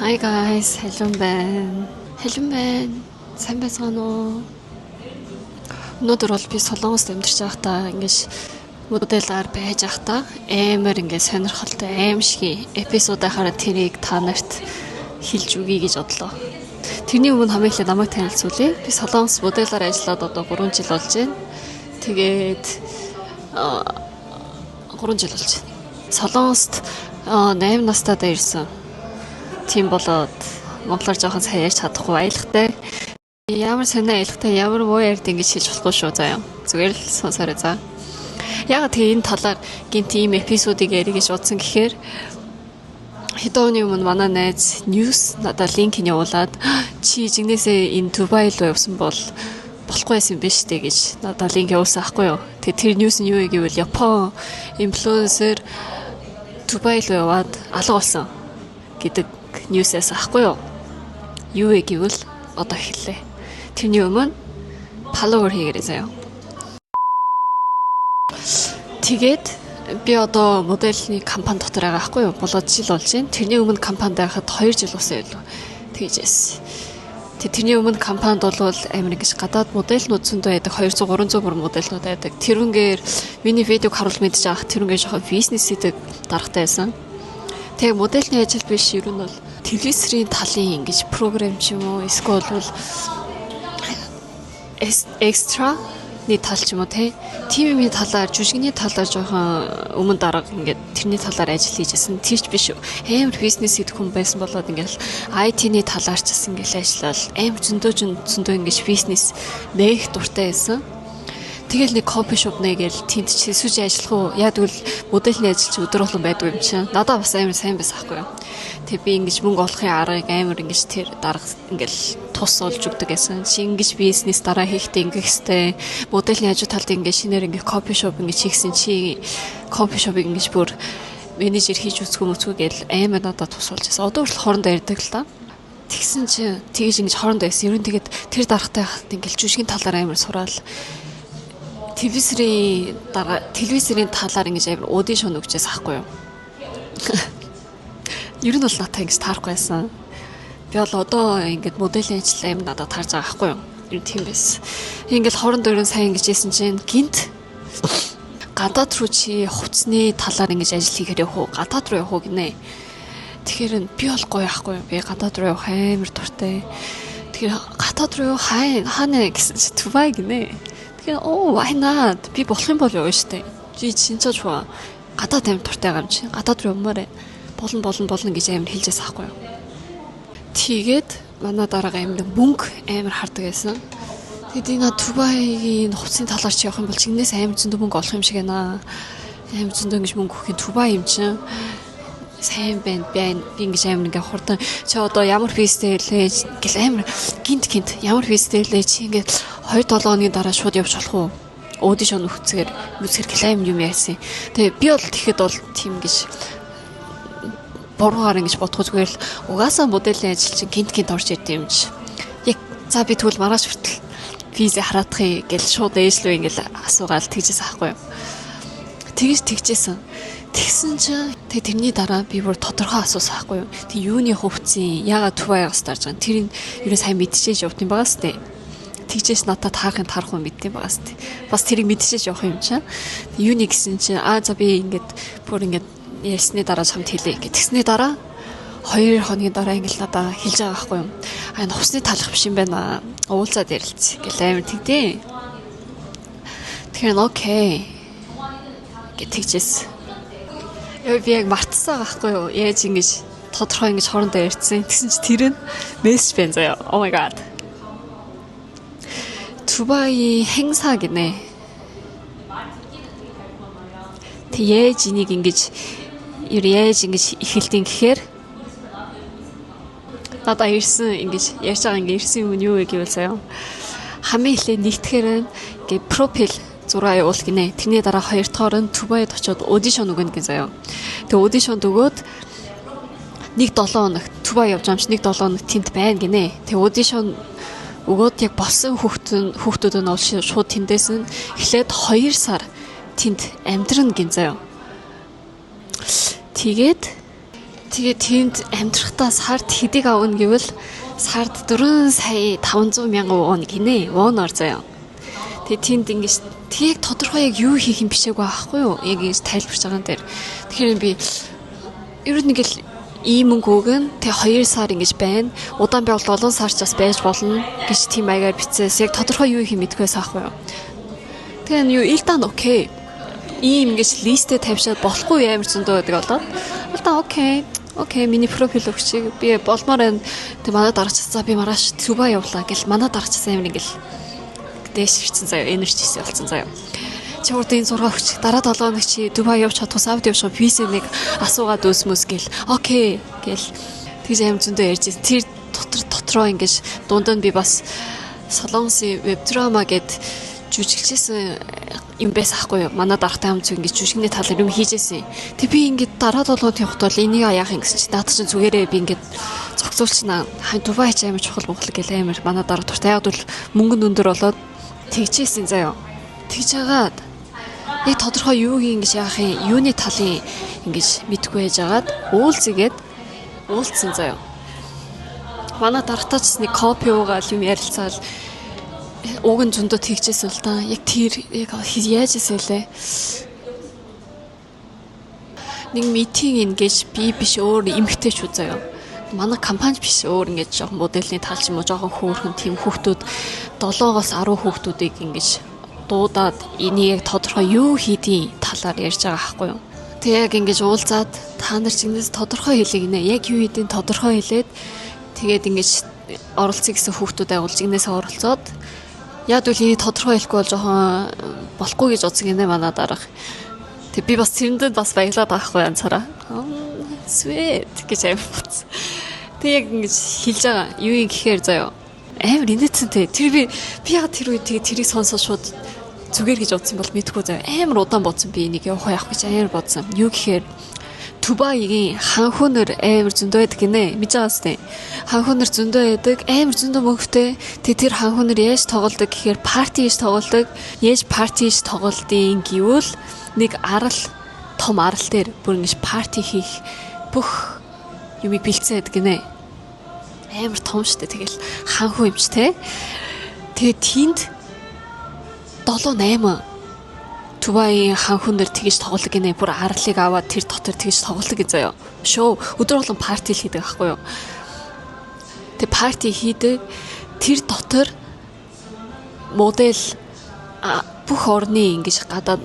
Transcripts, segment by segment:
Hi guys, халуун байна. Халуун байна. Сайн байцгаана уу? Өнөөдөр бол би Солонгост амьдарч байхдаа ингэж моделаар байж байхдаа амар ингэ сонирхолтой аимшигын episode ахаараа тэрийг та нарт хэлж өгье гэж бодлоо. Тэрний өмнө хамгийн эхлээд намайг танилцуулъя. Би Солонгос моделаар ажиллаад одоо 3 жил болж байна. Тэгээд 3 жил болж байна. Солонгост 8 настайдаа ирсэн. Тийм болоод монголоор жоохон сайн ярьж чадахгүй аялахтай. Ямар сонио аялахтай, ямар муу ярьд ингэж хэлж болохгүй шүү заяа. Зүгээр л сонсоорой за. Яагаад тэгээ энэ талаар гинт ийм episode ыг ярих гэж бодсон гэхээр хэдэн оны өмнө манай найз news надад link ийг явуулаад, чи жигнэсээ энэ Дубай руу явсан бол болохгүй байсан биш үү гэж надад link явуулсан аахгүй юу. Тэгээ тэр news нь юу вэ гэвэл Япон инфлюенсер Дубай руу яваад алга болсон гэдэг news ээс аахгүй юу. Юу вэ гэвэл одоо эхэллээ. Тэрний өмнө follower хийгээрэй заяа. Тэгээд би одоо модельний компани дотор байгаа байхгүй юу? Болоод жил болж байна. Тэрний өмнө компанид байхад 2 жил болсон байлуу. Тэгж байсан. Тэгээ тэрний өмнө компанид бол амар ингэж гадаад модельнууд зөндөө байдаг, 200 300 бүр модельнууд байдаг. Тэрүүнгээр миний видеог харуул мэдж авах, тэрүүнгээр жоохон бизнес хийдэг даргатай байсан. Тэгээ модельний ажил биш, ер нь бол телевизийн талын ингэж програм ч юм уу, эсвэл бол extra ны тал ч юм уу, те, тийм юмны талаар, жүжигний талаар жоохон өмнө дарга ингээд тэрний талаар ажил хийжсэн. Тэр ч биш, амар бизнес хийдэг хүн байсан болоод ингээд IT-ний талаар ч бас ингээд ажиллаад амар зөндөө зөндөө ингээд бизнес нээх дуртай байсан. Тэгэл нэг coffee shop нэгээл тэнд чи сүж ажиллах уу? Яг тэгвэл модельний ажил чи өдөр болгон байдгүй юм чинь. Надад бас амар сайн байсан байхгүй юу? Тэг би ингэж мөнгө олохын аргыг амар ингэж тэр дарга ингээл тус олж өгдөг гэсэн. Чи ингэж бизнес дараа хийхдээ ингэх хэвтэй. Модельний хажуу талд ингэ шинээр ингэ coffee shop ингэж хийгсэн, чи coffee shop ыг ингэж бүр менежер хийж үзэх юм үзгүй гэл амар надад тус болж байсан. Одоо хүртэл хоорондоо ярьдаг л та. Тэгсэн чи тэгж ингэж хоорондоо байсан. Ер нь тэгээд тэр даргатай хахад ингээл жүжигийн талаар амар сураал, телевизийн дараа телевизийн талаар ингэж амар audition өгчээс ахгүй юу. Ер нь бол надад ингэж таарахгүй байсан. Би бол одоо ингээд моделийн ажил амар надад таарж байгаа байхгүй юу. Ер нь тийм байсан. Ингээл хоорондоо ер нь сайн ингэж ийсэн чинь гинт гадаад руу чи хувцсны талаар ингэж ажил хийхээр явах уу? Гадаад руу явах уу гинэ. Тэгэхээр би бол гоё байхгүй юу? Би гадаад руу явах амар дуртай. Тэгэхээр гадаад руу хаа хаана гэсэн чи Дубай гинэ. Тэгэхээр оо, why not? Би болох юм бол явна штэ. Би 진짜 좋아. Гадаад амар дуртай байгаа юм чи. Гадаад руу явмаар болно, болно, болно гэж амар хэлжээс аахгүй юу. Тэгээд манай дарга амар мөнгө амар хардаг байсан. Тэгээд энэ Дубайгийн хувцсны талаар чи явах юм бол чинээс амар зөндөө мөнгө олох юм шиг байна. Амар зөндөө ингэж мөнгө өгөх юм, Дубай юм чинь сайн байна байна. Би ингэж амар ингээ хурдан чи одоо ямар визтэй лээ гэл амар гинт гинт ямар визтэй лээ, чи ингээд 2 7 хоногийн дараа шууд явж болох уу? Audition өгцгээр мүсгэр гэл амар юм яасан. Тэгээ би бол тэгэхэд бол тийм гэж буруугаар ингэж бодох, зүгээр л угаасаа моделийн ажил чинь гинт гинт орж ирд юм чи. Яг за, би тэгвэл маргааш хүртэл виза хараадахыг гэл шууд ээж лүү ингээл асуугаал тэгжээс аахгүй юу. Тэгж тэгжсэн. Тэгсэн чинь тэг тэрний дараа би бүр тодорхой асуусан байхгүй юу. Тэг юуны хувцсын, яагаад Дубайгаас дарж байгаа. Тэр нь юу сайн мэдчихэж явд юм байгаа сте. Тэгжээс надад таарахын тарах юм мэддэм байгаа сте. Бас тэрийг мэдчихэж явах юм чинь. Юуны гэсэн чинь аа, за, би ингээд бүр ингээд ярьсны дараа чамд хэлье гэх. Тэгсний дараа 2 хоногийн дараа ингээд надаа хэлж байгаа байхгүй юу. А, энэ хувцсны талах биш юм байна. Уулзаад ярилцъя гэл амар тэгдээ. Тэгэхээр okay гэж тэгжээс. Яа, би яг мартсан байхгүй юу? Яаж ингэж тодорхой ингэж хоорондоо ярьсан. Тэгсэн чи тэр нь мессеж байна заяа. Oh my God. Дубай 행사 гинэ. Тэг яаж энийг ингэж ер яаж ингэж эхэлтийн гэхээр надаа ирсэн, ингэж ярьж байгаа ингэ ирсэн юм нь юу вэ гэвэл заяа. Хамгийн эхлээд нэгтгэхэр нь ингээ профил зураг явуул гинэ. Тэрний дараа хоёр дахьаар нь Дубайд очиод audition өгнө гин заяа. Тэгээ audition өгөөд нэг 7 хоног Дубай явж байгаа юм чи нэг 7 хоног тэнд байна гинэ. Тэгээ audition өгөөд яг болсон хүүхдүүд нь бол шууд тэндээс нь эхлээд 2 сар тэнд амьдрна гин заяа. Тэгээд Тэгээ тэнд амьдрахдаа сард хэдийг авна гэвэл сард 4 сая 500 мянган вон гинэ. Воноор заяа. Тэгээ тэнд ингэж тэг яг тодорхой яг юу хийх юм бишээгүй байхгүй юу? Яг ингэж тайлбарч байгаа юм дээр. Тэгэхээр би ер нь ингээл ийм мөнгө өгөн тэг 2 сар ингэж байна. Удаан байвал 7 сар ч бас байж болно гэж тийм маягаар бичсээс яг тодорхой юу хийх юм мэдэхгүй байсан байхгүй юу? Тэгээ юу Илдан okay. Ийм ингэж list ээ тавьшаад болохгүй амар зөндөө байдаг болоод Илдан okay. Okay, миний profile өгчийг би болмоор байна. Тэг манай дарагч за би маргааш Дубай явлаа гэл манай дарагч амар ингээл дээш ирсэн заяа, energy болсон заяа. Чи урд энэ 6 өгч дараа 7 хоног чи Дубай явж чадах, Сауд явж чадах виза нэг асуугаад өсмөс гэл. Okay гэл тэгж аим зөндөө ярьж байсан. Тэр дотор дотроо ингэж дунд нь би бас Солонгосын web drama гэд жүжиглжсэн юм байсан ахгүй юу? Манай даргатай хамт ингэж жүжигний талаар юм хийжсэн. Тэг би ингэж дараа 7 хоног явахад бол энийг яах юм гэсэн чи наадах чинь зүгээрээ би ингэж зохицуулчихна. Хань Дубай ч амар чухал мухал гэл амар манай дарга дуртай. Яг бол мөнгө нь өндөр болоод тэгжсэн заяа. Тэгж хагаад яг тодорхой юуг ингэж яах юм, юуны талын ингэж мэдгүй байж хагаад уулзгээд уулзсан заяа. Манай даргатаа ч нэг кофе уугаал юм ярилцаал уг нь зөндөө тэгжсэн л да. Яг тэр яг яаж исэн лээ. Нэг meeting ингэж би биш өөр эмэгтэйчүүд заяа. Манай компани биш өөр ингэж жоохон моделийн тал ч юм уу жоохон хөөрхөн тийм хүүхдүүд 7-оос 10 хүүхдүүдийг ингэж дуудаад энийг яг тодорхой юу хийдийн талаар ярьж байгаа байхгүй юу. Тэг яг ингэж уулзаад та нар ч ингэнээс тодорхой хэлээ гинэ. Яг юу хийдийн тодорхой хэлээд тэгээд ингэж оролцъё гэсэн хүүхдүүд агуулж ингэнээс оролцоод яг үл энийг тодорхой хэлэхгүй бол жоохон болохгүй гэж бодсон гинэ манай дарга. Тэг би бас тэрэндээ бас баялаад байгаа хгүй янзаараа. Sweet гэж аим бодсон. Тэг яг ингэж хэлж байгаа. Юу юм гэхээр заяа. Амар инээдсэнтэй. Тэр би би яг тэр үед тэгээ тэрийг сонсоод шууд зүгээр гэж бодсон бол мэдгүй заяа. Амар удаан бодсон би энийг явах яах гэж амар бодсон. Юу гэхээр Дубайгийн ханхүүнэр амар зөндөө байдаг гинэ. Мэдж байгаа үстэй. Ханхүүнэр зөндөө байдаг, амар зөндөө мөнгөтэй. Тэг тэр ханхүүнэр яаж тоглодог гэхээр party хийж тоглодог. Яаж party хийж тоглолдیں гэвэл нэг арал том арал дээр бүр ингэж party хийх бүх юмыг бэлдсэн байдаг гинэ. Амар том штэ тэгэл ханхүү юм ч те. Тэгээ тэнд 7 8 Дубайын ханхүүнээр тэгж тоглодог гинэ. Бүр арлыг аваад тэр дотор тэгж тоглодог гэж заяа. Шоу өдөр болгон party хийдэг байхгүй юу? Тэг party хийдэг. Тэр дотор модель бүх орны ингэж гадаад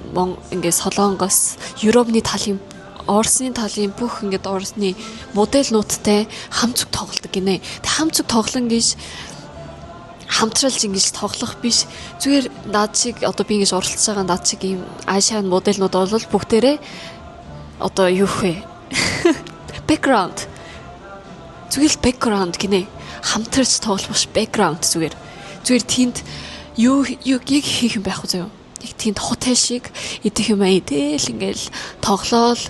ингэ Солонгос, Европны талын Оросын талын бүх ингээд Оросны модельнуудтай хамт тоглодог гинэ. Тэг хамт тоглон гэж хамтралж ингэж тоглох биш. Зүгээр над шиг одоо би ингэж оролцож байгаа над шиг ийм Asian модельнууд бол бүгдээрээ одоо юу вэ? Background. Зүгээр л background гинэ. Хамтарч тоглох биш background зүгээр. Зүгээр тэнд юу юу яг хийх юм байхгүй заяа. Яг тэнд хотел шиг идэх юм идэл ингээл тоглоол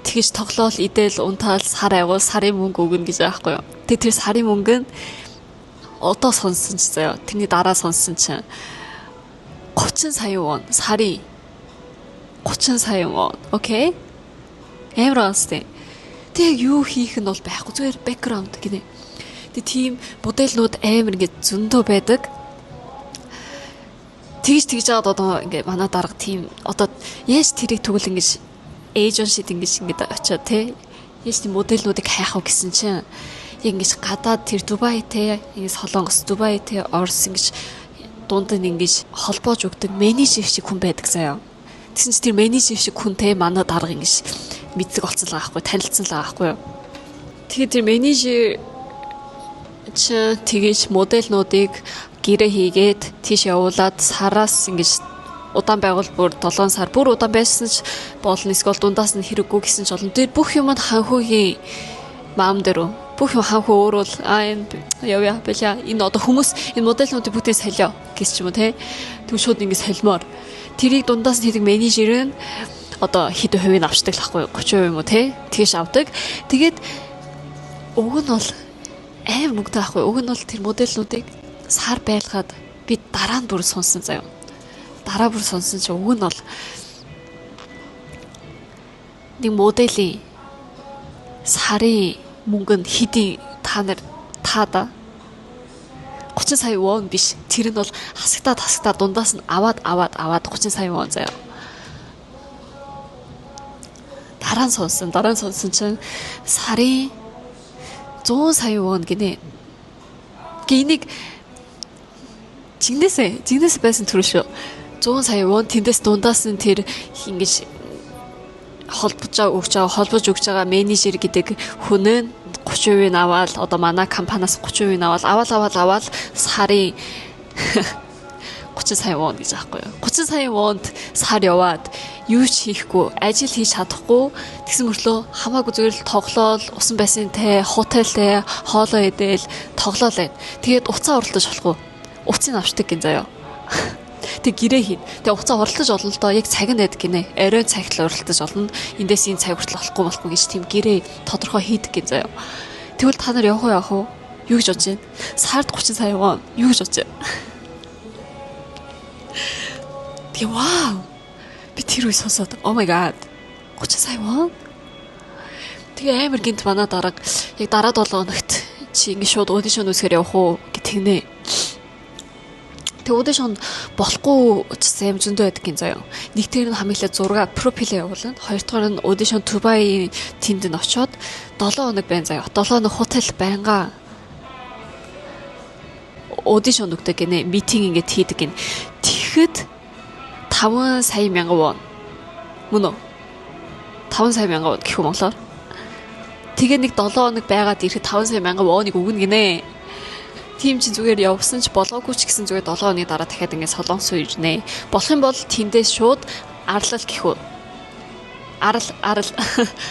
тэгж тоглоол идэл унтаал сар агуул сарын мөнгө өгнө гэж байгаа байхгүй юу. Тэгээ тэр сарын мөнгө нь одоо сонссон ч заяа. Тэрний дараа сонссон чинь 30 сая вон сарын 30 сая вон. Okay. Амар онстой. Тэг юу хийх нь бол байхгүй. Зүгээр background гинэ. Тэг тийм модельнууд амар ингэ зөндөө байдаг. Тэгж тэгж жаад одоо ингээ манай дарга тийм одоо яаж тэрийг тэгвэл ингэж agency ингэж ингэ очиод те яаж тийм модельнуудыг хайх вэ гэсэн чинь яг ингэж гадаад тэр Дубай те ингэ Солонгос Дубай те Орос ингэж дунд нь ингэж холбоож өгдөг менежер шиг хүн байдаг заяа. Тэгсэн чинь тэр менежер шиг хүнтэй манай дарга ингэж мэддэг болсон л байгаа байхгүй танилцсан л байгаа байхгүй юу. Тэгээд тэр менежер чи тэгэж модельнуудыг гэрээ хийгээд тийш явуулаад сараас ингэж удаан байгуул бүр 7 сар бүр удаан байсан ч болно эсвэл дундаас нь хэрэггүй гэсэн ч болно. Тэр бүх юм нь ханхүүгийн маам дээр үү бүх юм ханхүү өөр бол а энэ явъя бэлээ энэ одоо хүмүүс энэ модельнуудыг бүгдийг солио гэж ч юм уу те. Тэгвэл шууд ингэ солимоор тэрийг дундаас нь хийдэг менежер нь одоо хэдэн хувийг авчдаг л ахгүй 30% юм уу те. Тэгэж авдаг. Тэгээд уг нь бол амар мөнгөтэй ахгүй. Уг нь бол тэр модельнуудыг сар байлгаад би дараа нь бүр сонсон заяа. Дараа бүр сонсон чи уг нь бол нэг моделийн Сарын мөнгө нь хэдийн та нар таада 30 сая вон биш. Тэр нь бол хасагтаад хасагтаад дундаас нь аваад аваад аваад 30 сая вон заяа. Дараа нь сонсон, дараа нь сонсон чинь сарын 100 сая вон гинэ. Гэ энийг жигнэсээ, жигнэсээ байсан төрөө шүү. 100 сая вон тэндээс дундаас нь тэр ингэж холбож өгч байгаа, холбож өгч байгаа менежер гэдэг хүн нь 30% нь аваад, одоо манай компаниас 30% нь аваад аваад аваад аваад сарын 30 сая вон гэж аахгүй юу. 30 сая вонд сар яваад юу ч хийхгүй, ажил хийж чадахгүй тэгсэн мөртлөө хамаагүй зүгээр л тоглоол, усан байсантай, хотелтэй, хоолоо идэл тоглоол байна. Тэгээд уцаа уралдаж болохгүй. Уцыг авчдаг гин заяа. Тэг гэрээ хийн. Тэг уцаа уралдаж олно л доо, яг цаг нь байдаг гинэ. Оройн цагт л уралдаж олно. Эндээс энэ цаг хүртэл болохгүй болохгүй гэж тийм гэрээ тодорхой хийдэг гин заяа. Тэгвэл та нар явах уу, явах уу? Юу гэж бодож байна? Сард 30 сая вон. Юу гэж бодож байна? Тэгээ вау. Би тэр үе сонсоод oh my god. 30 сая вон. Тэгээ амар гинт манай дарга яг дараа 7 хоногт чи ингэ шууд audition үүсгээр явах уу гэх тэгнэ. Тэг audition болохгүй ч юм зөндөө байдаг юм заяа. Нэг тэр нь хамгийн зураг profile явуулна. Хоёрдугаар нь audition Дубай тэнд нь очиод 7 хоног байна заяа. 7 хоног хотел байнга audition өгдөг гинэ. Meeting ингээд хийдэг гин. Тэгэхэд 5 сая мянган вон. Мөн үү? 5 сая мянган вон гэх юм монголоор. Тэгээ нэг 7 хоног байгаад ирэхэд 5 сая мянган воныг өгнө гинэ. Тийм чи зүгээр явсан ч болоогүй ч гэсэн зүгээр 7 хоногийн дараа дахиад ингээд Солонгос руу ирнэ. Болох юм бол тэндээс шууд арлал гэх үү. Арал арал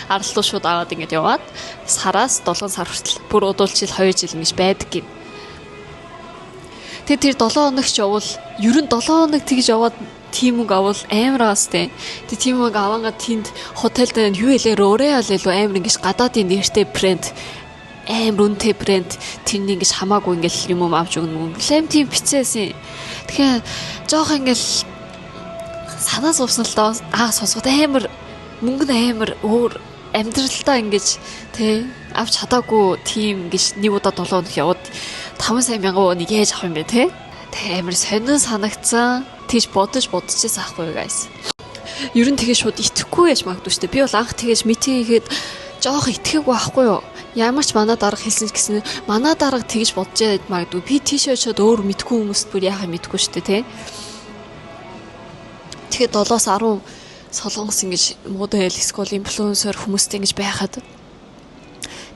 арал руу шууд аваад ингээд яваад сараас 7 сар хүртэл бүр удуул жил 2 жил ингэж байдаг гин. Тэгээ тэр 7 хоног ч явбал ер нь 7 хоног тэгж яваад тийм мөнгө авал амар аас тэ. Тэг тийм мөнгө авангаа тэнд хотелд юу хэлээ L'Oreal илүү амар ингэж гадаадын нэртэй брэнд, амар үнэтэй брэнд, тэрний ингэж хамаагүй ингээл юм юм авч өгнө юм. Лэм тийм бицээсэн. Тэгэхээр жоох ингээл санаа зовсон л доо. Аа сонсоход амар мөнгө нь амар өөр амьдралдаа ингэж тэ авч чадаагүй тийм ингэж нэг удаа 7 хоног яваад 5 сая мянган воныг яаж авах юм бэ те? Тэ амар сонин санагдсан. Тэгж бодож бодчихсан аахгүй guys. Ер нь тэгээ шууд итгэхгүй яаж магадгүй шүү дээ. Би бол анх тэгэж meeting хийгээд жоох итгэхээгүй байхгүй юу? Ямар ч манай дарга хэлсэн ч гэсэн манай дарга тэгж бодож яад магадгүй. Би тийшээ очиод өөр мэдгүй хүмүүст бүр яахаа мэдгүй шүү дээ, тэ. Тэгэхээр 7-оос 10 солонгос ингэж модель, эсвэл инфлюенсер хүмүүстэй ингэж байхад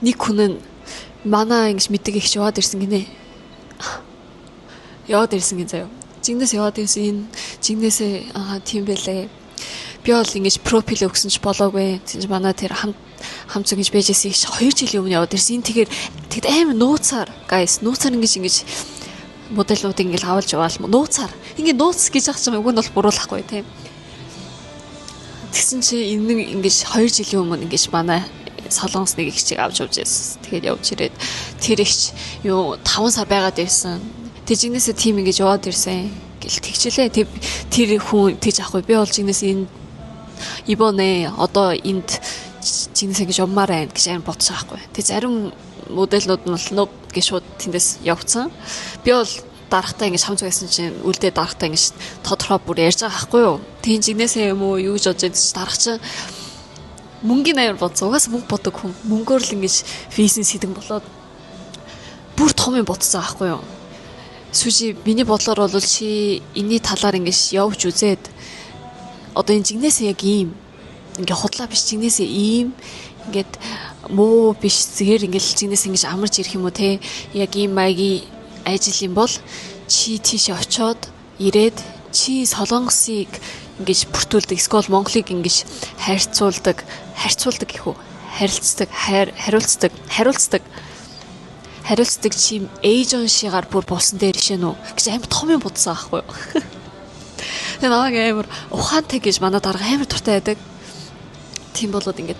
нэг хүн нь манай ингэж мэддэг их яваад ирсэн гинэ. Яваад ирсэн гин заяа. Жигнэс яваад ирсэн, энэ жигнэсээ аа тийм байлээ. Би бол ингэж profile өгсөн ч болоогүй. Тэгж манай тэр хам хамц ингэж байжсэн их 2 жилийн өмнө яваад ирсэн. Энэ тэгэхээр тэгэд амар нууцаар guys, нууцаар ингэж ингэж модельнуудыг ингэж авалж яваал нууцаар. Ингээ нууц гэж яах чинь уг нь бол буруулахгүй тийм. Тэгсэн чи энэ ингэж 2 жилийн өмнө ингэж манай солонгос нэг их чиг авч явж байсан. Тэгээд явж ирээд тэр ихч юу 5 сар байгаад ирсэн. Тэр жигнэсээ тим ингэж яваад ирсэн гэл тэгчлээ. Тэр тэр хүн тэгж авахгүй. Би бол жигнэс энэ ибонэ одоо энд жигнэсээ ингэж явмаар байна гэж амар бодож байгаа байхгүй. Тэг зарим модельнууд нь бол nope гэж шууд тэндээс явцсан. Би бол дарахтаа ингэж хамт байсан чинь үлдээ дарахтаа ингэж тодорхой бүр ярьж байгаа байхгүй юу. Тийм жигнэсээ юм уу, юу гэж бодож байсан чинь дарах чинь мөнгөний амар бодсон. Угаасаа мөнгө бодог хүн. Мөнгөөр л ингэж бизнес хийдэг болоод бүр том юм бодсон байхгүй юу. Сүжи, миний бодлоор бол чи энэний талаар ингэж явж үзээд одоо энэ жигнэсээ яг ийм ингээ худлаа биш, жигнэсээ ийм ингээд муу биш, зүгээр ингээл жигнэс ингэж амарч ирэх юм уу те, яг ийм маягийн ажил юм бол чи тийшээ очоод ирээд чи Солонгосыг ингэж бүртгүүлдэг, эсвэл Монголыг ингэж харьцуулдаг, харьцуулдаг гэх үү, харилцдаг, хариулцдаг, хариулцдаг, хариулцдаг чи agency гаар бүр болсон дээр ишээ нү гэж амар том юм бодсон аахгүй юу. Тэгээ намайг амар ухаантай гэж манай дарга амар дуртай байдаг. Тийм болоод ингээд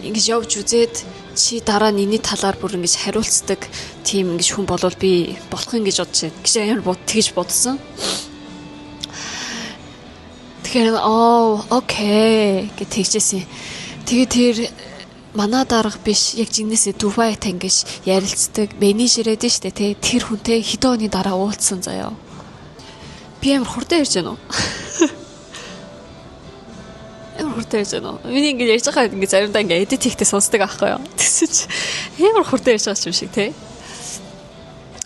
ингэж явж үзээд чи дараа нь энэний талаар бүр ингэж хариулцдаг тийм ингэж хүн болвол би болох юм гэж бодож байна гэж амар бод тэгж бодсон. Тэгэхээр оо okay гэж тэгжсэн. Тэгээ тэр Манай дарга биш, яг жиннээсээ Дубайт ингэж ярилцдаг менежер эдэн штэ тий. Тэр хүнтэй хэдэн оны дараа уулзсан заяа. Би амар хурдан ярьж байна уу? Амар хурдан ярьж байна уу? Миний ингэж ярьж байгаа ингэ заримдаа ингэ edit хийхдээ сонсдог аахгүй юу? Тэгсэн чи амар хурдан ярьж байгаа юм шиг тий.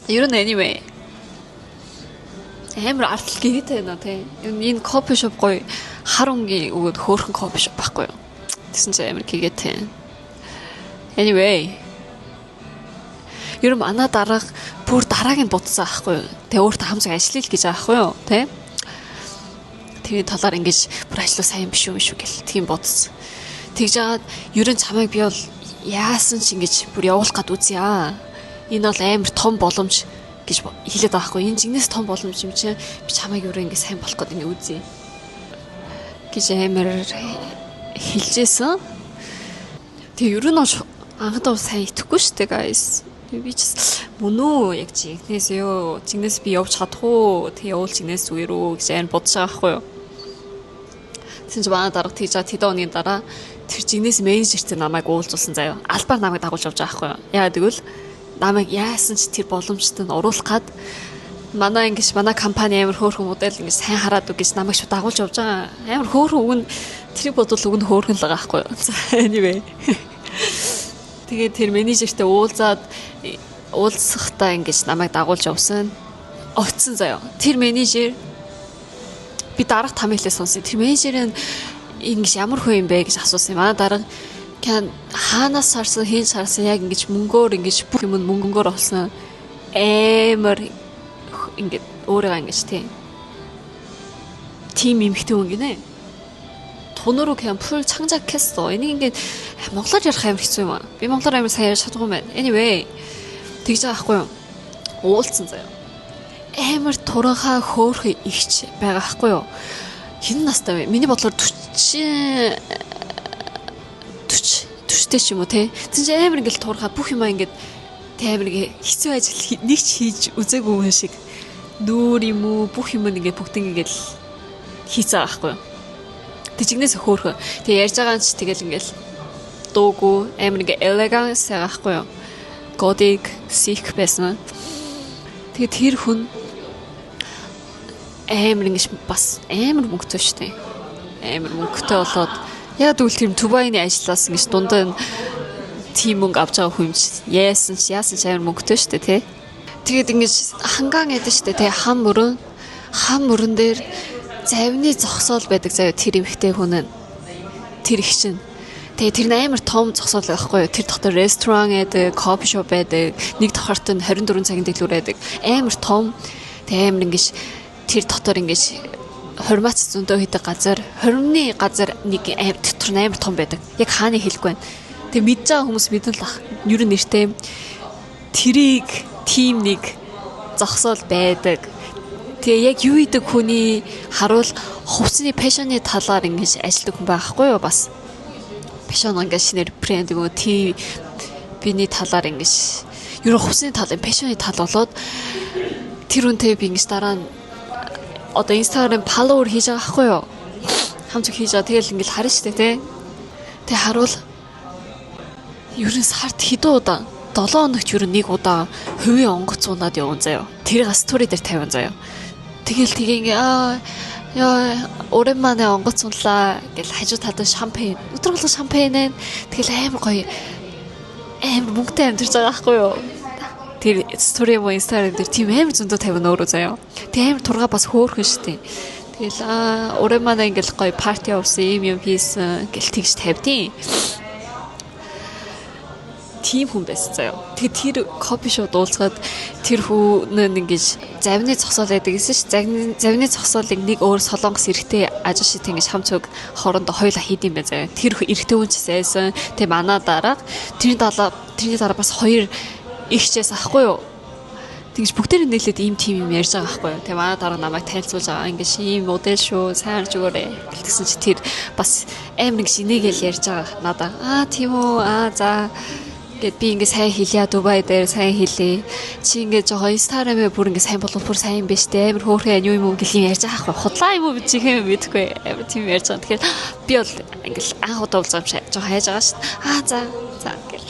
Ер нь anyway амар артал гээтэй байна тий. Энэ coffee shop гоё, хар өнгийн өгөөд хөөрхөн coffee shop байхгүй юу? Тэгсэн чи амар гээтэй. Anyway. Ер нь манай дарга бүр дарааг нь будсан аахгүй юу? Тэгээ өөртөө хамсаг ажиллая л гэж байгаа аахгүй юу? Тэ? Тэрний талаар ингэж бүр ажлаа сайн биш үү биш үү гэл тийм бодсон. Тэгж жагаад ер нь чамайг би бол яасан ч ингэж бүр явуулах гад үзье аа. Энэ бол амар том боломж гэж хэлээд байгаа байхгүй. Энэ жигнэс том боломж юм чинь би чамайг өөрөө ингэ сайн болох гээд ингэ үзье гэж амар хэлжсэн. Тэгээ ер нь анхандаа сайн итгэхгүй шүү дээ, guys. Би ч мөн үү, яг жигнэс юу, жигнэс би явж чадах уу? Тэг явуул жигнэс зүгээр үү гэж амар бодож байгаа байхгүй юу? Тэгсэн чинь манай дарга тийж тэдэн оны дараа тэр жигнэс менежертэй намайг уулзуулсан заяа. Албаар намайг дагуулж явж байгаа байхгүй юу? Яа тэгвэл намайг яасан ч тэр боломжтой нь оруулах гад манай ингэж манай компани амар хөөрхөн модель ингэж сайн хараад үг гэж намайг шууд дагуулж явж байгаа. Амар хөөрхөн үг нь, тэрийг бодвол үг нь хөөрхөн л байгаа байхгүй юу? За, anyway. Тэгээд тэр менежертэй уулзаад, уулзахдаа ингэж намайг дагуулж явсан. Очсон заяа. Тэр менежер, би дарга там хэлээ сонсон. Тэр менежер нь ингэж ямар хүн юм бэ гэж асуусан. Манай дарга кан хаанаас харсан, хийн харсан, яг ингэж мөнгөөр, ингэж бүх юм мөнгөнгөөр олсон. Амар ингээд өөрийгөө ингэж тийм тим эмхтэй хүн гинэ. 돈으로 그냥 full 창작했어. энийг ингээд монголоор ярих амар хэцүү юм аа. Би монголоор амар сайн ярьж чадахгүй юм байна. Anyway, тэгж байгаа байхгүй юу? Уулзсан заяа. Амар туранхаа хөөхөн ихч байгаа байхгүй юу? Хэдэн настай вэ? Миний бодлоор 40 40 40-тэй ч юм уу те. Тэгсэн чинь амар ингээл туранхаа бүх юмаа ингээд тэ амар ингээ хэцүү ажил нэг ч хийж үзээгүй хүн шиг нүүр юм уу, бүх юм ингээд бүгд ингээд хийцээ байгаа байхгүй юу? Тэг жигнэс хөөхөн. Тэг ярьж байгаа нь ч тэгэл ингээл дуугүй амар ингээ elegance байгаа байхгүй юу? Gothic, chic байсан. Тэгээ тэр хүн амар ингэж бас амар мөнгөтэй шүү дээ. Амар мөнгөтэй болоод, яг тэгвэл тэр Дубайны ажлаас ингэж дундаа тийм мөнгө авч байгаа хүн юм чи яасан ч яасан ч амар мөнгөтэй шүү дээ, тий. Тэгээд ингэж хангаан гэдэг шүү дээ, тий, хам мөрөн, хам мөрөн дээр завны зогсоол байдаг заяа тэр эмхтэй хүн нь, тэр их чинь. Тэгээ тэр нь амар том зогсоол байхгүй юу? Тэр дотор ресторан байдаг, coffee shop байдаг, нэг давхарт нь 24 цагийн дэлгүүр байдаг. Амар том. Тэгээ амар ингэж тэр дотор ингэж хормац зөндөө хийдэг газар, хормны газар нэг дотор нь амар том байдаг. Яг хааны хэлэхгүй байна. Тэгээ мэдж байгаа хүмүүс мэдэн л ах. Ер нь нэртэй тэрийг тим нэг зогсоол байдаг. Тэгээ яг юу идэг хүний харуул хувцсны fashion ы талаар ингэж ажилладаг хүн байхгүй юу бас. Fashion ингэж шинээр брэнд юм уу тий биний талаар ингэж ер нь хувцсны тал, fashion ы тал болоод тэр үнтэй би ингэж дараа нь одоо Instagram follower хийж байгаа байхгүй юу? Хамт хийж байгаа. Тэгэл ингэж харна штэ тий. Тэг харуул ер нь сард хэдэн удаа, 7 хоногт ер нь нэг удаа хувийн онгоц унаад явсан заяа. Тэрийг story дээр тавиан заяа. Тэгэл тэгээ ингээ аа яа 오랜만에 онгоц унлаа гэл хажуу талд шампань. Өдөр болгон шампань ээ. Тэгэл амар гоё, амар мөнгөтэй амьдарч байгаа байхгүй юу? Тэр story юм уу, Instagram дээр тийм амар зөндөө тавина өөрөө заяа. Тэг амар тургаа бас хөөрхөн штэ. Тэгэл аа 오랜만에 ингээл гоё party явсан, юм юм хийсэн гэл тэгж тавьдیں۔ Тийм хүн байсан заяа. Тэгээ тэр coffee shop уулзгаад тэр хүн нь ингэж завны зогсоол байдаг гэсэн ш. Завны зогсоолыг нэг өөр солонгос эрэгтэй ажил шит ингэж хамт цуг хоорондоо хоёулаа хийд юм байна заяа. Тэр эрэгтэй хүн ч сайсан. Тэгээ манай дарга, тэрний дараа бас хоёр ихчээс ахгүй юу? Тэгж бүгдээр нийлээд ийм тим юм ярьж байгаа байхгүй юу. Тэгээ манай дарга намайг танилцуулж байгаа. Ингэж ийм модель шүү, сайн харж өгөөрэй. Тэгсэн чи тэр бас амар ингэ шинээгээл ярьж байгаа надаа. Аа, тийм үү? Аа, за. Ингээд би ингээ сайн хэлье, Дубай дээр сайн хэлье. Чи ингээ жоохон Instagram-ээ бүр ингээ сайн болов, бүр сайн биш те. Амар хөөрхөн юу юм уу гэх юм ярьж байгаа хгүй. Худлаа юм уу чи хэм мэдэхгүй. Амар тийм ярьж байгаа. Тэгэхээр би бол ингээл анх удаа уулзах юм шиг жоохон хайж байгаа шүү дээ. Аа за за гэл.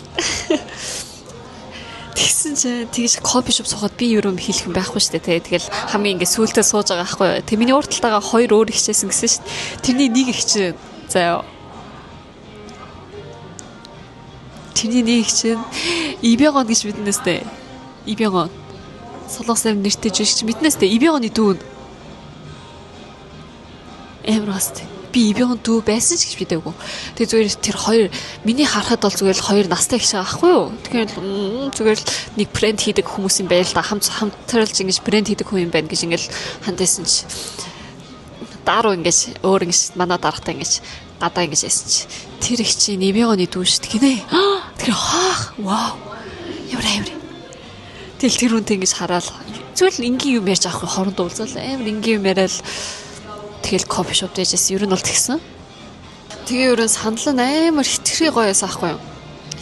Тэгсэн чинь тэгж coffee shop суухад би юу юм хэлэх юм байхгүй шүү дээ. Тэгэл хамгийн ингээ сүүлдээ сууж байгаа байхгүй юу. Тэг миний урд талтайгаа хоёр өөр ихчээсэн гэсэн шүү дээ. Тэрний нэг их чинь заяа. Тэрний нэг чинь Ибягон гэж мэднэ сте. Ибягон. Солонгос аим нэртэй жишг мэднэ сте. Ибягоны дүү. Амар баст. Би Ибягон дүү байсан ч гэж бидээгүй. Тэгээ зүгээр тэр хоёр миний харахад бол зүгээр л хоёр настай их шиг аахгүй юу. Тэгэхээр зүгээр л нэг брэнд хийдэг хүмүүс юм байл да. Хамтралж ингэж брэнд хийдэг хүн юм байна гэж ингээл хандсан чи. Даруу ингэж өөр ингэж манай даргатай ингэж гадаа ингэж яасан чи. Тэр их чи Ибягоны дүү шүү дээ гинэ. Тэр хаах вау. Ямар амар. Тэгэл тэр хүнтэй ингэж хараал зүгээр л энгийн юм ярьж авахгүй хоорондоо уулзаал амар энгийн юм яриад тэгэл coffee shop дээжсэн. Ер нь бол тэгсэн. Тэгээ ер нь санал нь амар хитрхи гоё байсан аахгүй юу?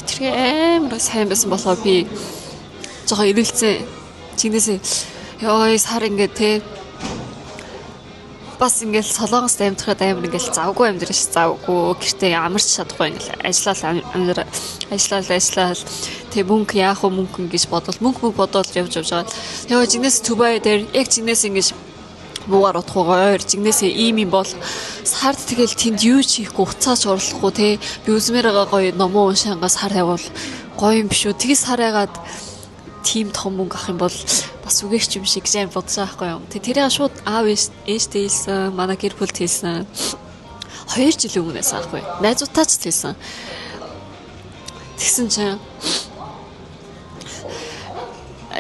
Хитрхи амар сайн байсан болохоор би жоохон эргэлцсэн. Чинээсээ ёо сар ингээд те бас ингээл Солонгост амьдрахад амар ингээл завгүй амьдрах ш завгүй гэртээ амарч чадахгүй ингээл ажиллаал амьдр ажиллаал ажиллаал тэг мөнгө яах вэ мөнгө ингэж бодвол мөнгө бодвол явж явж байгаа. Яа жигнэс Дубай дээр яг жигнэс ингэж муугар утгуугаар жигнэсээ ийм юм бол сард тэгэл тэнд юу ч хийхгүй уцаач орлохгүй те би үзмээр байгаа гоё номоо уншаангаа сар тавиул гоё юм биш үү. Тэгээ сар ягаад тийм том мөнгө авах юм бол бас үгээрч юм шиг гэж бодож байгаа байхгүй юу. Тэгээ тэрийг шууд аав ээжтэй хэлсэн, манай гэр бүлд хэлсэн. 2 жилийн өмнөөс аахгүй. Найзуудтаа ч хэлсэн. Тэгсэн чинь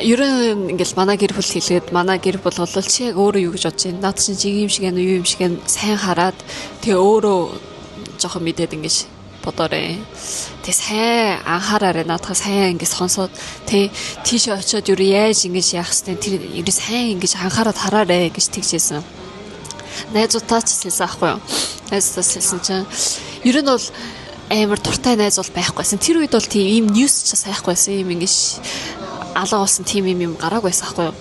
ер нь ингээл манай гэр бүл хэлээд манай гэр бүл бол чи яг өөрөө юу гэж бодож байна? Наад чинь жиг юм шиг юу юм шиг сайн хараад тэгээ өөрөө жоохон мэдээд ингэж бодоорой. Тэг сайн анхаараарай наадхаа сайн ингэ сонсоод тэг тийшээ очиод юу яаж ингэж яах хэвтэй тэр ер нь сайн ингэж анхаарад хараарэ гэж тэгжсэн. Найзуудтаа ч хэлсэн аахгүй юу? Найзуудаас хэлсэн чинь ер нь бол амар дуртай найз бол байхгүйсэн. Тэр үед бол тийм ийм ньюс ч сайхгүйсэн. Ийм ингэж алга болсон тийм юм гараагүй байсан аахгүй юу?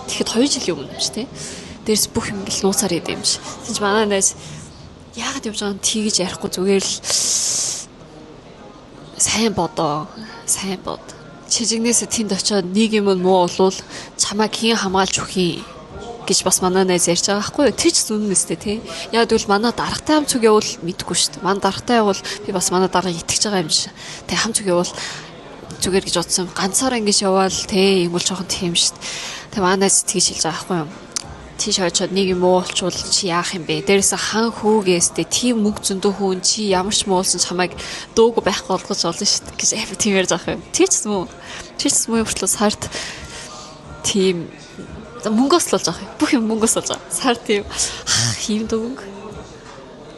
Тэгэхэд 2 жилийн өмнө юм чи тий. Дээрс бүх юм ингээл нууцаар идэв юм чи. Тэгэж манай найз яагаад явж байгааг нь тийгэж ярихгүй зүгээр л сайн бодоо. Сайн бод. Чижигнээс тэнд очиод нэг юм муу болвол чамайг хэн хамгаалж өгөх юм гэж бас манай найз ярьж байгаа байхгүй юу? Тэр ч үнэн өстэй тий. Яг тэгвэл манай даргатай хамт зүг явуул мэдэхгүй шүү дээ. Манай даргатай явуул би бас манай даргаыг итгэж байгаа юм шиг. Тэг хамт зүг явуул зүгээр гэж бодсон. Ганцаараа ингэж яваал тий юм бол жоохон тийм шүү дээ. Тэг манай найз тэгж хэлж байгаа байхгүй юу? Тийш очиод нэг юм уу болчвол чи яах юм бэ? Дээрээс хан хүүгээстэй тийм мөнгө зөндөө хүн чи ямар ч муулсан чамайг дуугүй байхгүй болгож болно шүү дээ гэж амар тийм ярьж байгаа юм. Тэр ч юм уу? Тэр ч юм уу хүртэл сард тийм мөнгөөс л болж байгаа юм. Бүх юм мөнгөөс болж байгаа. Сар тийм хийм дөнгө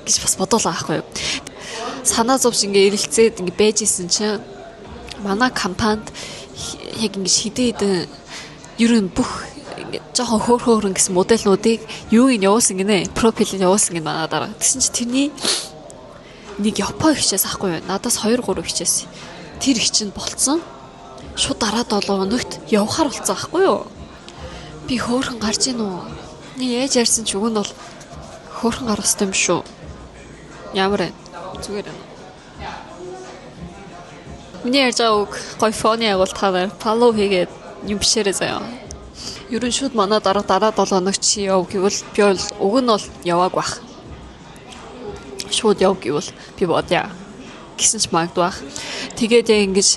гэж бас бодоолаа байхгүй юу? Санаа зовж ингээ эрэлцээд ингээ байж исэн чинь манай компанид яг ингээ шидэ хэдэн ер нь бүх жоохон хөөр хөөрөн гэсэн модельнуудыг юуг нь явуулсан гинэ? Профилийг явуулсан гинэ манай дараа. Тэгсэн чинь тэрний нэг Япон хичээс ахгүй юу? Надаас 2 3 хичээс. Тэр их чинь болцсон. Шууд дараа 7 хоногт явхаар болцсон ахгүй юу? Би хөөрхөн гарч ийн үү? Нэг ээж ярьсан ч уг нь бол хөөрхөн гарах хэрэгтэй юм шүү. Ямар вэ? Зүгээр байна. Миний ярьж байгаа үг гоё фоны агуул та нар follow хийгээд юм бишээрээ заяа. Ер нь шууд манай дараа 7 хоног чи яв гэвэл би бол уг нь бол явааг бах. Шууд яв гэвэл би бодъя гэсэн ч магадгүй бах. Тэгээд яг ингэж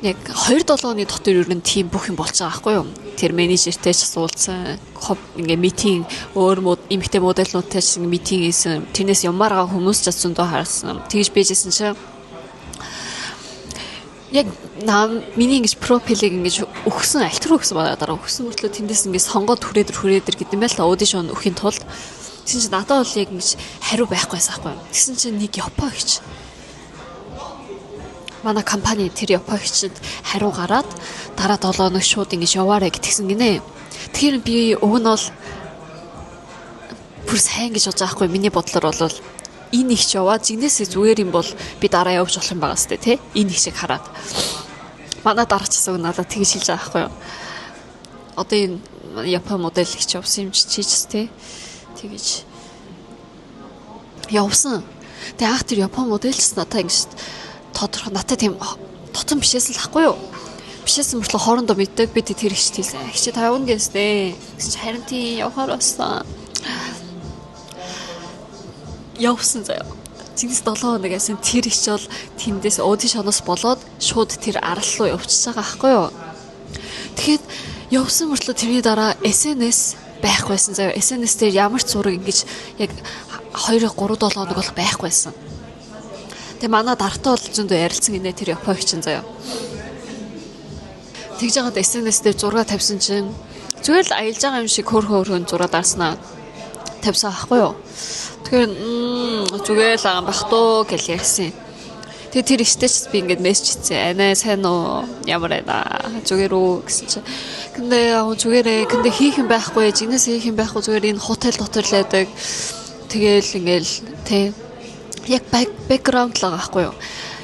яг 2-7 оны дотор ер нь тийм бүх юм болж байгаа байхгүй юу? Тэр менежертэй ч суулцсан, ингээ митинг өөр эмэгтэй модельнуудтай ч митинг хийсэн. Тэрнээс ямаар байгаа хүмүүс ч зөндөө харсан. Тэгж байжсэн чинь яг миний ингэж профилийг ингэж өгсөн, альт руу өгсөн манай дараа өгсөн мөртлөө тэндээс ингэж сонгоод хүрээдэр гэдэг юм байл та аудишн өгөхийн тулд. Тэгсэн чинь надад бол яг ингэж хариу байхгүй байсан байхгүй юу? Тэгсэн чинь нэг Япон хич манай компани тэр Япон хичэд хариу гараад дараа 7 хоног шууд ингэж яваарэ гэтгсэн гинэ. Тэгэхээр би уг нь бол бүр сайн гэж бодож байгаа хгүй миний бодлоор бол энэ их ч яваа жигнэсээ зүгээр юм бол би дараа явж болох юм байгаа сте тий энэ их шиг хараад. Манай дараач асууг надад тэгж хэлж байгаа байхгүй юу. Одоо энэ Япон модель их явсан юм чи ч тий. Тэгэж явсан. Тэгээ анх тэр Япон модельч надад ингэж тодорхой надад тийм тотон бишээс л ахгүй юу. Бишээс мөртлөө хоорондоо мэддэг, би тэр ихч хэлсэн. Ихч та явна гэснэ. Гэсэн чи харин тийм явахаар болсон. Явсан заяа. Чингис 7 хоног ясан, тэр ихч бол тэндээс audition оос болоод шууд тэр арал руу явчихж байгаа байхгүй юу. Тэгэхэд явсан мөртлөө тэрний дараа SNS байхгүй байсан заяа. SNS дээр ямар ч зураг ингэж яг 2 3 7 хоног бол байхгүй байсан. Тэгээ манай дараатай бол зөндөө ярилцсан гинэ тэр Япон чинь заяа. Тэгж яагаад SNS дээр зураг тавьсан чинь зүгээр л аялж байгаа юм шиг хөөрхөн хөөрхөн зураг дарснаа тавьсан аахгүй юу. Тэгэхээр зүгээр л байгаа юм бах туу гэж ярьсан. Тэгээ тэр ихтэй ч би ингээд мессеж хийсэн. Анаа сайн уу? Ямар байна? Зүгээр үү гэсэн чинь. 근데 яг зүгээрээ. 근데 хийх юм байхгүй. Жигнэс хийх юм байхгүй. Зүгээр энэ хотел дотор л байдаг. Тэгээл ингээл тэ яг background л байгаа байхгүй юу?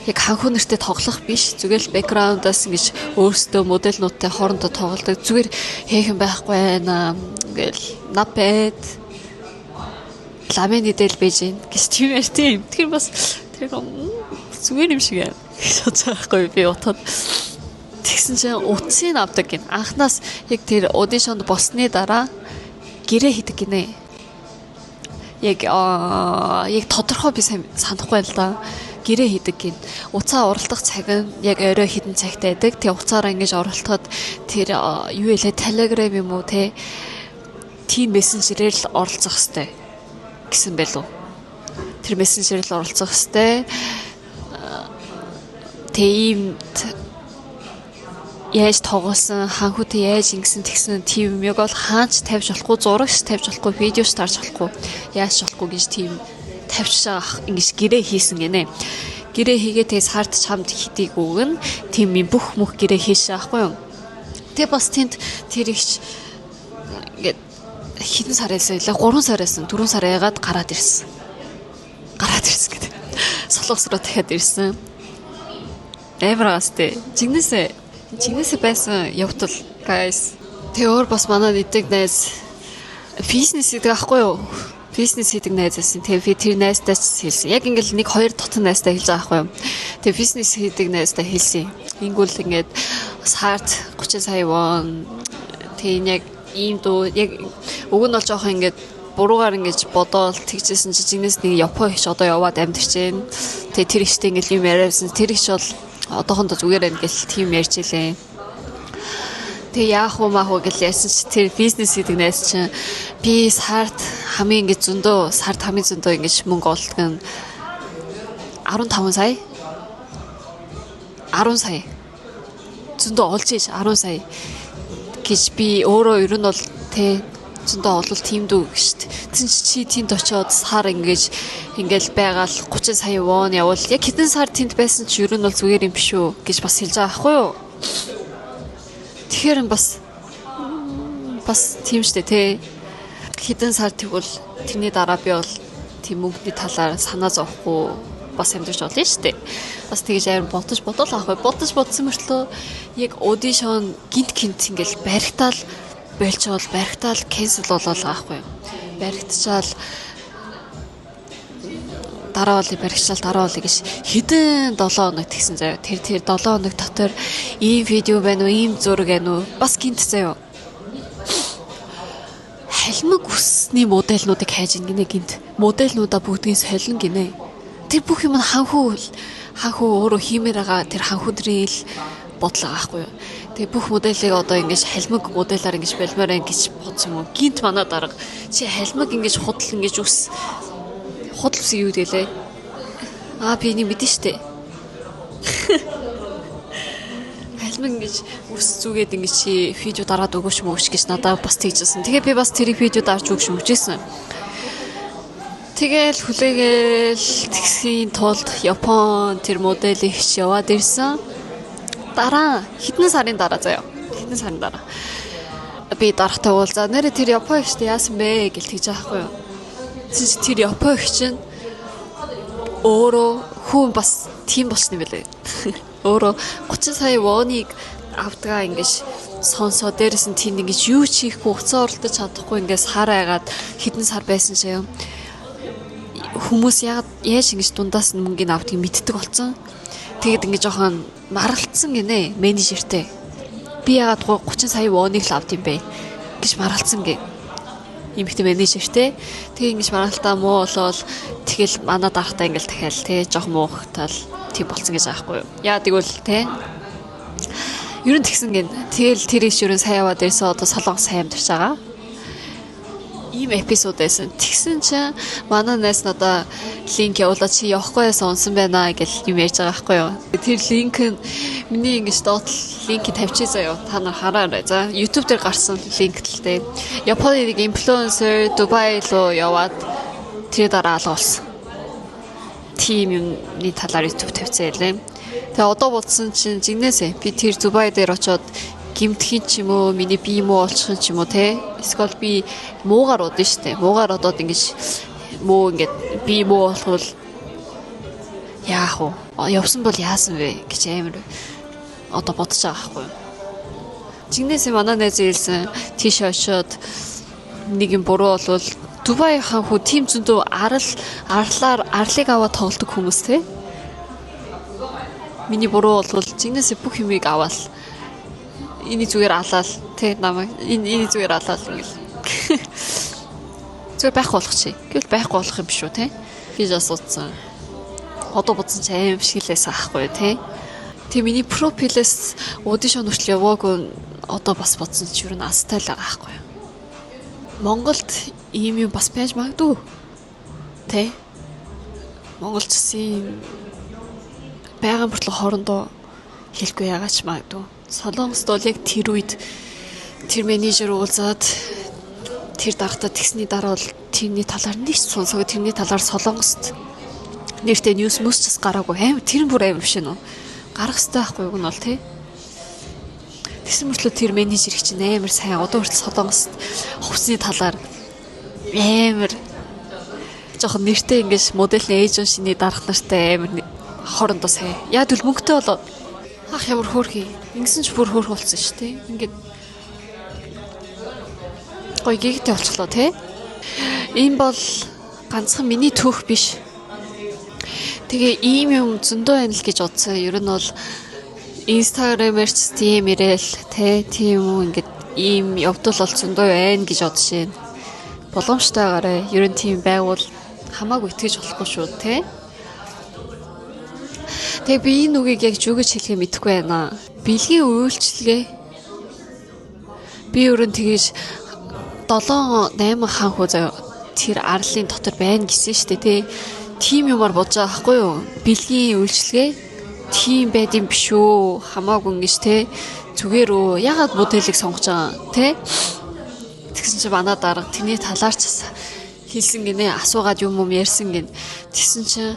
Яг ханхүү нэртэй тоглох биш. Зүгээр л background-аас ингэж өөрсдөө модельнуудтай хоорондоо тоглодог. Зүгээр хийх юм байхгүй байна. Ингээл not bad. Ламын идэл байж гин гэж тийм яар тийм. Тэгэхээр бас тэр зүгээр юм шиг байна гэж бодож байгаа байхгүй би утаад. Тэгсэн чинь утсыг авдаг гин. Анхнаас яг тэр audition д болсны дараа гэрээ хийдэг гинэ. Яг тодорхой би сайн санахгүй л да. Гэрээ хийдэг гин. Уцаа уралдах цаг нь яг орой хэдэн цагт байдаг. Тэгээ уцаараа ингэж оролдоход тэр юу ялээ Telegram юм уу те, тийм мессенжерээр л оролцох хэвээр гэсэн байлуу. Тэр мессенжерээр л оролцох хэвээр. Тэгээ ийм яаж тоглосон, ханхүүтэй яаж ингэсэн тэгсэн тийм юм бол хаач тавьж болохгүй, зурагч тавьж болохгүй, видеоч тарж болохгүй, яаж болохгүй гэж тийм тавьж байгаа ингэж гэрээ хийсэн гинэ. Гэрээ хийгээ тэгээ сард чамд хэдийг өгнө. Тийм юм бүх мөх гэрээ хийшээ аахгүй юу. Тэгээ бас тэнд тэр ихч ингээд хэдэн сар байсан вэ? 3 сар байсан. 4 сар яагаад гараад ирсэн. Гараад ирсэн гэдэг. Солонгос руу дахиад ирсэн. Амар гас тэ. Жигнэсээ байсан явдал, guys. Тэгээ өөр бас манай нэгдэг найз бизнес хийдэг аахгүй юу? Бизнес хийдэг найз байсан. Тэгээ би тэр найзтай ч хэлсэн. Яг ингээл нэг хоёр дотн найзтай хэлж байгаа аахгүй юу? Тэгээ бизнес хийдэг найзтай хэлсэн. Ингүүл ингээд сард 30 сая вон. Тэгээ энэ яг ийм дуу, яг уг нь бол жоохон ингээд буруугаар ингэж бодоол тэгжсэн чи жинээс нэг Япон их одоо яваад амьдарч байна. Тэгээ тэр ихтэй ингээл юм яриасан. Тэр их бол одоохондоо зүгээр байна гэл тийм ярьж илээ. Тэгээ яах вэ маах вэ гэж ярьсан чи тэр бизнес хийдэг найз чинь би сард хамгийн ингэж зөндөө, сард хамгийн зөндөө ингэж мөнгө олдог нь 15 сая, 10 сая зөндөө олж иж 10 сая гэж, би өөрөө ер нь бол тэ зөндөө олвол тийм дүү гэж шүү дээ. Тэгсэн чи чи тэнд очиод сар ингэж ингээл байгаал 30 сая вон явал яг хэдэн сар тэнд байсан чи ер нь бол зүгээр юм биш үү гэж бас хэлж байгаа байхгүй юу? Тэгэхээр бас тийм штэ тэ. Хэдэн сар тэгвэл тэрний дараа би бол тийм мөнгөний талаар санаа зовхгүй бас амьдарч болно шүү дээ. Бас тэгж амар бодож бодол аахгүй. Бодож бодсон мөртлөө яг audition гинт гинт ингээл баригтаал болчоол, баригтаал cancel болол аахгүй. Баригдчаал дараа болыг, баригчаал дараа болыг гэж хэдэн 7 хоног тэгсэн заяа. Тэр 7 хоног дотор ийм видео байна уу, ийм зураг байна уу? Бас гинт заяа. Халимаг үсний модельнуудыг хайж ин гинэ гинт. Модельнуудаа бүгдийг солино гинэ. Тэр бүх юм нь ханхүү өөрөө хиймээр байгаа, тэр ханхүүдрийн л бодол байгаа байхгүй юу. Тэгээ бүх моделийг одоо ингэж халимаг моделаар ингэж болмоор байна гэж бодсон юм уу? Гинт манай дарга чи халимаг ингэж худал ингэж үс, худал үс юу гэдэг лээ? Аа, би энийг мэдэн штэ. Халимаг ингэж үс зүгээд ингэж чи видео дараад өгөөч мөгөөч гэж надад бас тэгжсэн. Тэгээ би бас тэрийг видео дарж өгч өгчээсэн. Тэгэл хүлээгээл тэгсхийн тулд Япон тэр модель ихч яваад ирсэн. Дараа хэдэн сарын дараа заяа. Хэдэн сарын дараа. Би дарахтай уулзаа. Нэрэ тэр Япон ихчтэй яасан бэ гэл тэгж байгаа байхгүй юу. Тэгсэн чи тэр Япон их чинь өөрөө хүн бас тийм болчихно юм билээ. Өөрөө 30 сая воныг авдгаа ингэж сонсоо, дээрэс нь тэнд ингэж юу ч хийхгүй, уцаа оролдож чадахгүй ингээд сар айгаад хэдэн сар байсан шаяа. Хүмүүс яагаад яаж ингэж дундаас нь мөнгөний авдгийг мэддэг болсон. Тэгээд ингэж жоохон маргалцсан гинэ менежертэй. Би яагаад 30 сая воныг л авд юм бэ гэж маргалцсан гэ. Эмэгтэй менежертэй. Тэгээ ингэж маргалтаа муу болоод тэгэл манай дарахтаа ингээл дахиад те жоох муухтал тийм болцсон гэж байгаа байхгүй юу. Яа тэгвэл те ер нь тэгсэн гин. Тэгэл тэр иш ер нь сайн яваад ирсэн, одоо Солонгос сайн амьдарч байгаа. Ийм episode байсан. Тэгсэн чинь манай найз надаа link явуулаад, чи явахгүй байсан унсан байна гэл юм ярьж байгаа байхгүй юу. Тэр link нь миний ингэж доод link тавьчих заяа. Та нар хараарай. За, YouTube дээр гарсан link л дээ. Японы нэг инфлюенсер Дубай руу яваад тэр дараа алга болсон. Тийм юмны талаар YouTube тавьсан ялээ. Тэгээ одоо бодсон чинь жигнэсээ би тэр Дубай дээр очиод гимтхийн ч юм уу, миний бие муу болчих ч юм уу те. Эсвэл би муугаар удна штэ. Муугаар одоод ингэж муу ингээд би муу болохвол яах вэ? Явсан бол яасан бэ гэж амар одоо бодож байгаа байхгүй юу. Жигнэсээ манай найз хэлсэн, тийш очиод нэг юм буруу болвол Дубай хаан хүү тим зөндөө арал арлаар арлыг аваад тоглодог хүмүүс те. Миний буруу болвол жигнэсээ бүх юмыг аваал эний зүгээр алаал те, намайг энэ зүгээр алаал ингээл зүгээр байхгүй болох чи. Гэвэл байхгүй болох юм биш үү те гэж асуусан. Одоо бодсон чи аим шиг л байсан аахгүй те. Тэг миний profile ээс audition хүртэл яваагүй, одоо бас бодсон чи ер нь астай л байгаа аахгүй юу. Монголд ийм юм бас байж магадгүй. Тэ? Монголч ийм байгаа мөртлөө хоорондоо хэлэхгүй яагач магадгүй. Солонгост бол яг тэр үед тэр менежер уулзаад тэр дарагтаа тэгсний дараа бол тэрний талаар нэг ч сонсоогүй, тэрний талаар Солонгост нэртэй news мөс ч бас гараагүй. Аим тэр нь бүр аим биш нөө. Гарах хэрэгтэй байхгүй юу нь бол тий. Тэгсэн мөртлөө тэр менежер их чинь амар сайн, одоо хүртэл Солонгост хувцсны талаар амар жоохон нэртэй ингэж модельний agency ний дарга нартай амар хоорондоо сайн. Яг л мөнгөтэй болоод ах ямар хөөрхий. Ингэсэн ч бүр хөөрх болсон шүү дээ. Ингээд гоё гэгтэй болчихлоо те. Энэ бол ганцхан миний түүх биш. Тэгээ ийм юм зөндөө байна л гэж бодсон. Ер нь бол Instagram-ээр ч тийм ирээл те, тийм үү, ингээд ийм явдал бол зөндөө байна гэж бодож байна. Боломжтойгоорой. Ер нь тийм байгуул хамаагүй итгэж болохгүй шүү те. Тэгээ би энэ үгийг яг зүгэж хэлхээ мэдэхгүй байна. Бэлгийн үйлчилгээ. Би ер нь тэгэж 7 8 хаан хүү заяа тэр арлын дотор байна гэсэн шүү дээ тий. Тим юмар бодож байгаа байхгүй юу? Бэлгийн үйлчилгээ тийм байд юм биш үү? Хамаагүй ингэж те. Зүгээр үү? Ягаад моделийг сонгож байгаа те? Тэгсэн чинь манай дарга тэрний талаар ч хэлсэн гинэ, асуугаад юм юм ярьсан гин. Тэгсэн чинь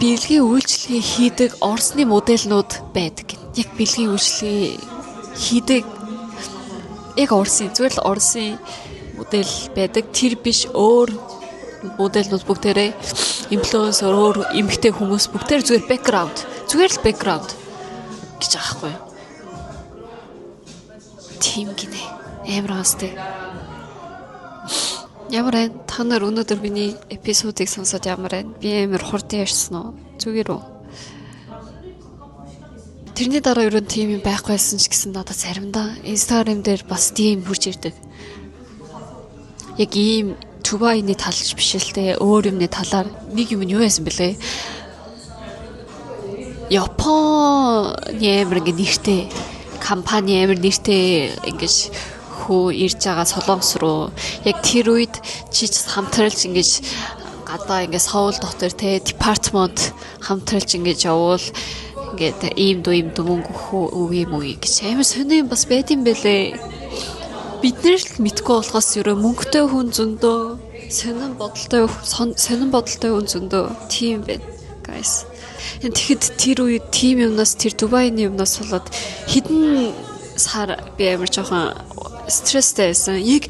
бэлгийн үйлчилгээ хийдэг Оросны модельнууд байдаг гин. Яг бэлгийн үйлчилгээ хийдэг яг Оросын, зүгээр л Оросын модель байдаг. Тэр биш, өөр модельнууд бүгдээрээ инфлюенсер, өөр эмэгтэй хүмүүс бүгдээр зүгээр background. Зүгээр л background гэж байгаа хгүй юу. Тийм гинэ. Амар хастай. Ямар байна? Та нар өнөөдөр миний episode ыг сонсоод ямар байна? Би амар хурдан ярьсан уу? Зүгээр үү? Тэрний дараа ер нь тийм юм байхгүй байсан ч гэсэн надад заримдаа Instagram дээр бас тийм хурж ирдэг. Яг ийм Дубайны талч биш л те, өөр юмны талаар нэг юм нь юу байсан бэлээ? Японы амар ингээ нэртэй компани, амар нэртэй ингэж хөө ирж байгаа Солонгос руу. Яг тэр үед чи ч хамтралж ингэж гадаа ингээ Соул дотор те department хамтралж ингэж явуул ингээд ийм дүү ийм дүү мөнгө өгөх юм уу гэж амар сонио юм бас байд юм бэлээ. Бид нэр л мэдгүй болохоос ерөө мөнгөтэй хүн зөндөө, сонин бодолтой хүн зөндөө тийм байна, guys. Тэгэхэд тэр үед тийм юмнаас, тэр Дубайны юмнаас болоод хэдэн сар би амар жоохон стресстэй байсан. Яг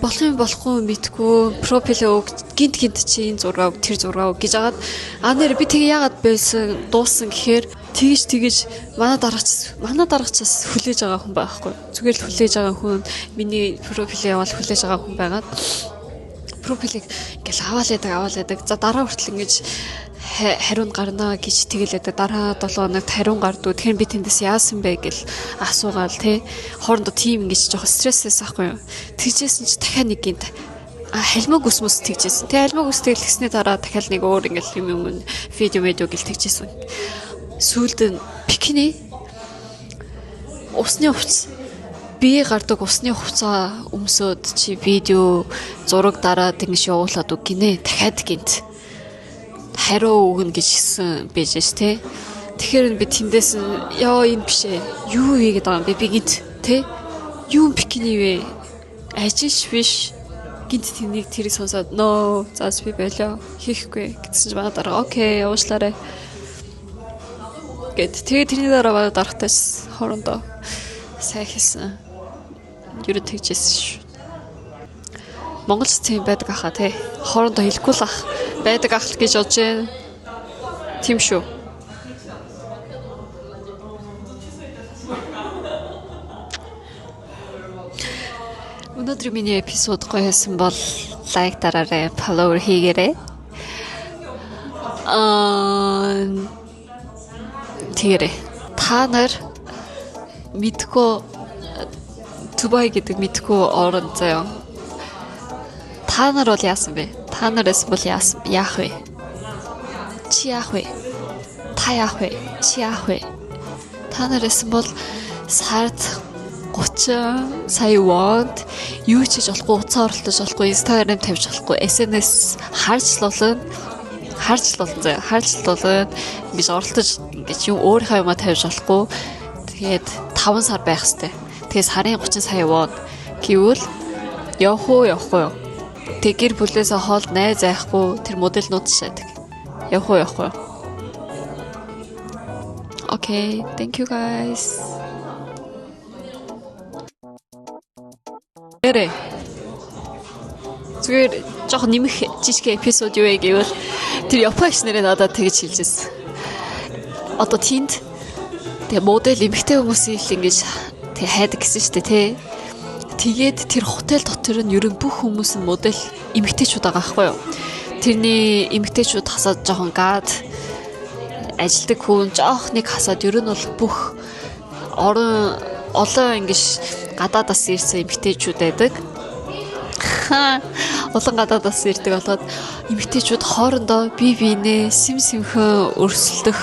болох юм болохгүй мэдгүй, profile өг, гинт гинт чи энэ зураг, тэр зураг гэж агаад, а нэр би тэг яагаад байсан, дуусан гэхээр Тэгэж манай дарагчаас хүлээж байгаа хүн байхгүй. Зүгээр л хүлээж байгаа хүн миний профилийг яваал хүлээж байгаа хүн байгаад профилийг ингээл аваал яадаг. За дараа хүртэл ингэж хариу гарна гэж тэгэл яадаг. Дараа 7 хоногт хариу гардуу. Тэгэхээр би тэндээс яасан бэ гэл асуугаал те. Хоорондоо тийм ингэж жоох стрессээс ахгүй юу. Тэгжсэн чи дахиад нэг гинт халимаг үсмэс тэгжсэн. Тэг халимаг үс тэглэсний дараа дахиад нэг өөр ингээл юм видео гэл тэгжсэн. Сүүлд нь бикини усны хувцас бие гардаг усны хувцас өмсөөд чи видео зураг дараад ингэж явуулаад үг гинэ. Дахиад гинт хариу өгнө гэж хэлсэн байж ш тэ. Тэгэхээр би тэндээс нь ёо энэ биш ээ. Юу хийгээд байгаа юм бэ би гинт тэ? Юу бикини вэ? Ажиллш биш. Гинт тэнийг тэрийг сонсоод нөө заас би болио хийхгүй гэсэн чинь манай дараа окей уушлаарай гэд. Тэгээ тэрний дараа манай дарагтайс хоорондоо сайн хийсэн. Юу тэгжсэн шүү. Монголч тийм байдаг аха тий. Хоорондоо хэлэхгүй л ах байдаг ах л гэж бодож байна. Тийм шүү. Өнөөдөр миний эпизод гоё байсан бол лайк дараарай, follow хийгээрэй. Тэгээрэй. Та нар мэдхүү Дубай гэдэг мэдхүү орон заяа. Та нар бол яасан бэ? Та нараас бол яасан яах вэ? Чи яах вэ? Та яах вэ? Чи яах вэ? Та нараас бол сард 30 сая вонт юу ч хийж болохгүй, утсаа оролдож болохгүй, Instagram тавьж болохгүй, SNS харж л болно заяа, ингэж оролдож ингэж юм өөрийнхөө юмаа тавьж болохгүй. Тэгээд 5 сар байх хэвээр. Тэгээд сарын 30 сая вон гэвэл явах уу, явахгүй юу? Тэг гэр бүлээсээ хоол найз айхгүй тэр модельнууд шаадаг. Явах уу, явахгүй юу? Okay, thank you guys. Зүгээр жоох нэмэх жижиг эпизод юу вэ гэвэл тэр Японгч нэрээ надад тэгж хэлжсэн. Одоо тэнд тэгээ модель эмэгтэй хүмүүсийг л ингэж тэг хайдаг гэсэн шүү дээ тий. Тэгээд тэр хотел дотор нь ер нь бүх хүмүүс нь модель эмэгтэйчүүд байгаа байхгүй юу? Тэрний эмэгтэйчүүд хасаад жоохон гад ажилдаг хүн жоох нэг хасаад ер нь бол бүх орон олон ингэж гадаадас ирсэн эмэгтэйчүүд байдаг. Улан гадаадас ирдэг болоод эмэгтэйчүүд хоорондоо бие биенээ сэм сэмхэн өрсөлдөх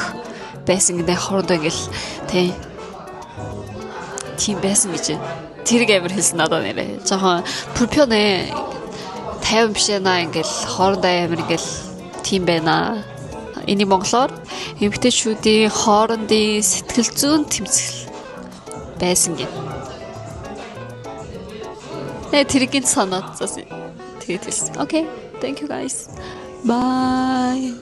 байсан гэнэ хоорондоо ингээл тий тийм байсан гэж. Тэрэг амир хэлсэн надад нэрээ. Жохон 불편해. 50 биш ээ ингээл хоорондоо амир ингээл тийм байна. Энийг монголоор эмэгтэйчүүдийн хоорондын сэтгэл зүйн тэмцэл байсан гин. Тэргийн санаад тэгээд хэлсэн. Okay, thank you guys. Bye.